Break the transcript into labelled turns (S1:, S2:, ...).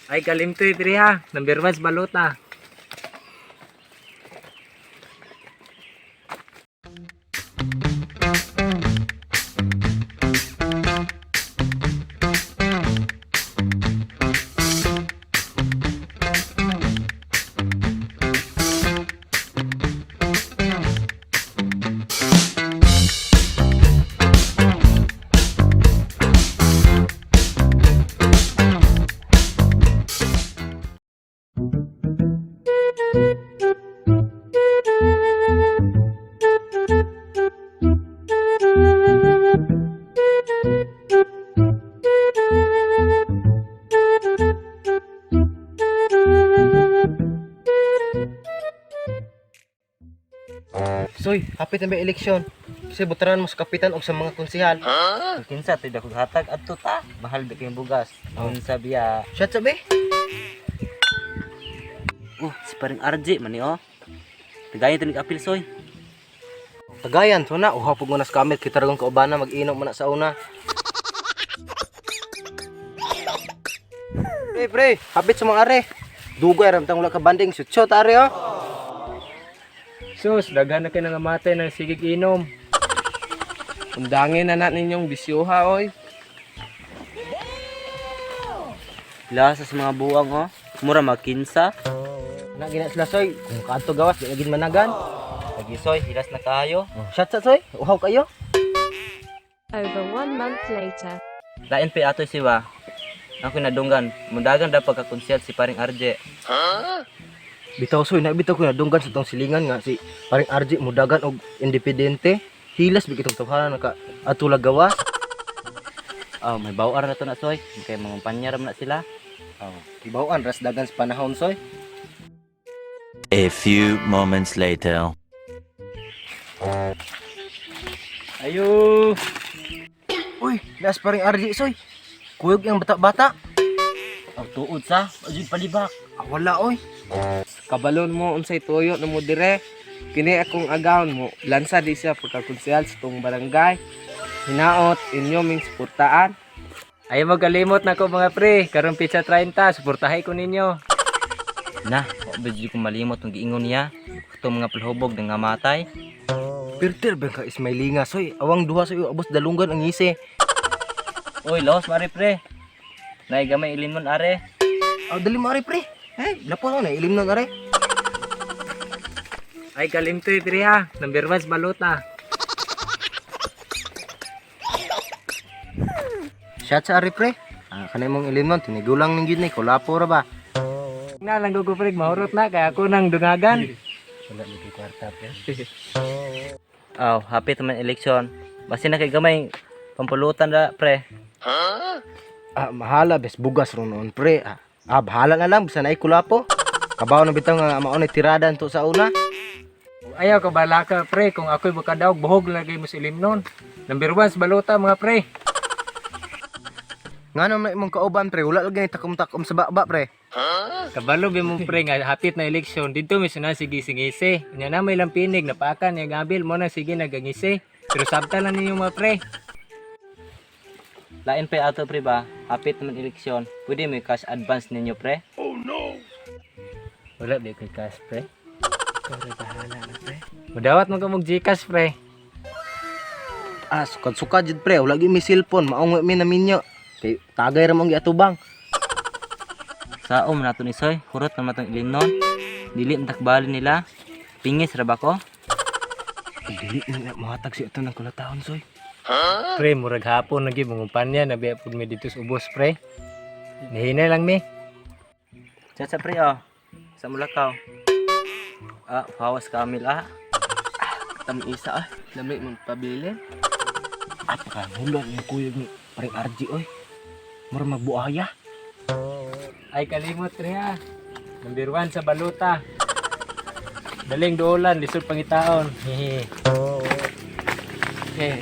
S1: Ay kalimtoy pre ha. Number 1 sa balota.
S2: Soy, hapit na ba eleksyon? Kasi butaran mo sa kapitan o sa mga konsehal.
S3: Kinsa to'y dakog hatag adto ta. Mahal ba kayong bugas? Unsa biya?
S2: Shot sabi.
S3: Oh, si paring RJ man ni oh. Tagayan to apil soy.
S2: Tagayan to na, uha pug mo na sa kamit kita ragon kaubana mag-inom man na sa una. Pre, pre, hapit sa mga are. Dugay ram tang wala ka banding, shoot are oh.
S1: Sus, daghan na kay nangamatay ng sigig inom.
S4: Undangin na na ninyong bisyuha, oy.
S3: Lasa sa mga buwang oh. Mura magkinsa.
S2: Na gina sila soy, kung kaadto gawas di lagi managan.
S3: Lagi soy, hilas na kayo.
S2: Oh, shot sa soy, uhaw kayo.
S5: Over one month later.
S3: Lain pa ato siwa. Ako nadunggan, mundagan daw pagkakonsel si paring RJ.
S2: Bitaw soy, na bitaw ko na dunggan sa tong silingan nga si paring RJ mudagan og independente. Hilas bi kitong tawhana naka atulag gawas.
S3: Oh, may bawar na to na soy. Kay mga panyar na sila.
S2: Oh, ibawaan ras dagan sa panahon soy.
S6: A few moments later.
S1: Ayo.
S2: Uy, naas paring RJ soy. Kuyog yung bata-bata.
S3: Ang tuod sa, ajud palibak.
S2: Ah, wala oy.
S4: Kabalon mo unsay tuyo na mo dire. Kini akong agawon mo. Lansa di siya pagkakonsehal sa tong barangay. Hinaot inyo ming suportaan.
S1: Ay magalimot na ko mga pre. Karong pizza 30, suportahay ko ninyo.
S3: Na, wa ba jud ko malimot ang giingon niya. Katong mga palhubog nga matay.
S2: Pirtir ba ka Ismailinga soy. Awang duha soy abos dalunggan ang ngisi.
S3: Uy, laos mari pre. Nay gamay ilimon are.
S2: Ah, dali mo are pre. Eh, lapo na ilim na are.
S1: Ay kalimtoy pre ha. Number 1 sa balota.
S2: Shot sa are pre. Ah, kanay mong ilim nun, tinigulang ning gyud ni kulapo ra ba.
S1: Na lang ko pre, mahurot na kay ako nang dungagan.
S2: Wala lagi kwarta pre.
S3: Oh, happy man eleksyon. Basta na kay gamay pampulutan ra pre.
S2: Ah, mahala bes bugas ron noon pre. Ah, bahala na lang bisa naay kulapo. Kabaw na bitaw nga mao ni tirada to sa una.
S1: Ayaw ka balaka pre, kung ako'y makadaog buhog lagi mo sa ilimnon. Number 1 sa balota mga pre.
S2: Ngano na imong kauban pre, wala lagi ni takom-takom sa baba pre.
S1: Kabalo bi mo pre nga hapit na eleksyon didto mi sunan sige singisi. Nya na may lampinig napaakan niya gabil mo na sige nagangisi. Pero sabta lang ninyo mga pre.
S3: Lain pa ato pre ba? Hapit naman eleksyon. Pwede mo cash advance ninyo pre?
S1: Wala di koy cash pre. Ikaw ra bahala na pre. Mudawat man ka mog GCash pre.
S2: Ah, sukad-sukad jud pre, wala gyud mi cellphone, maong mi naminyo. Kay tagay ra mong giatubang.
S3: Sao man nato ni Soy, hurot naman tong ilimnon. Dili man takbali nila. Pingis ra ba ko?
S2: Dili na mohatag si ato ng kulatahon soy.
S1: Pre murag hapon lagi mangumpanya na biya pud mi dito sa ubos pre. Nihinay lang mi.
S3: Chat sa pre oh. Sa mulakaw. Ah, hawas kamil ah.
S4: Tamisa ah. Lami mong pabilin.
S2: Ah, pakahulan yung kuyog ni paring RG oy. Mura magbuaya.
S1: Ay kalimot pre ha. Number 1 sa balota. Daling duolan lisod pangitaon. Hehe.
S4: Eh.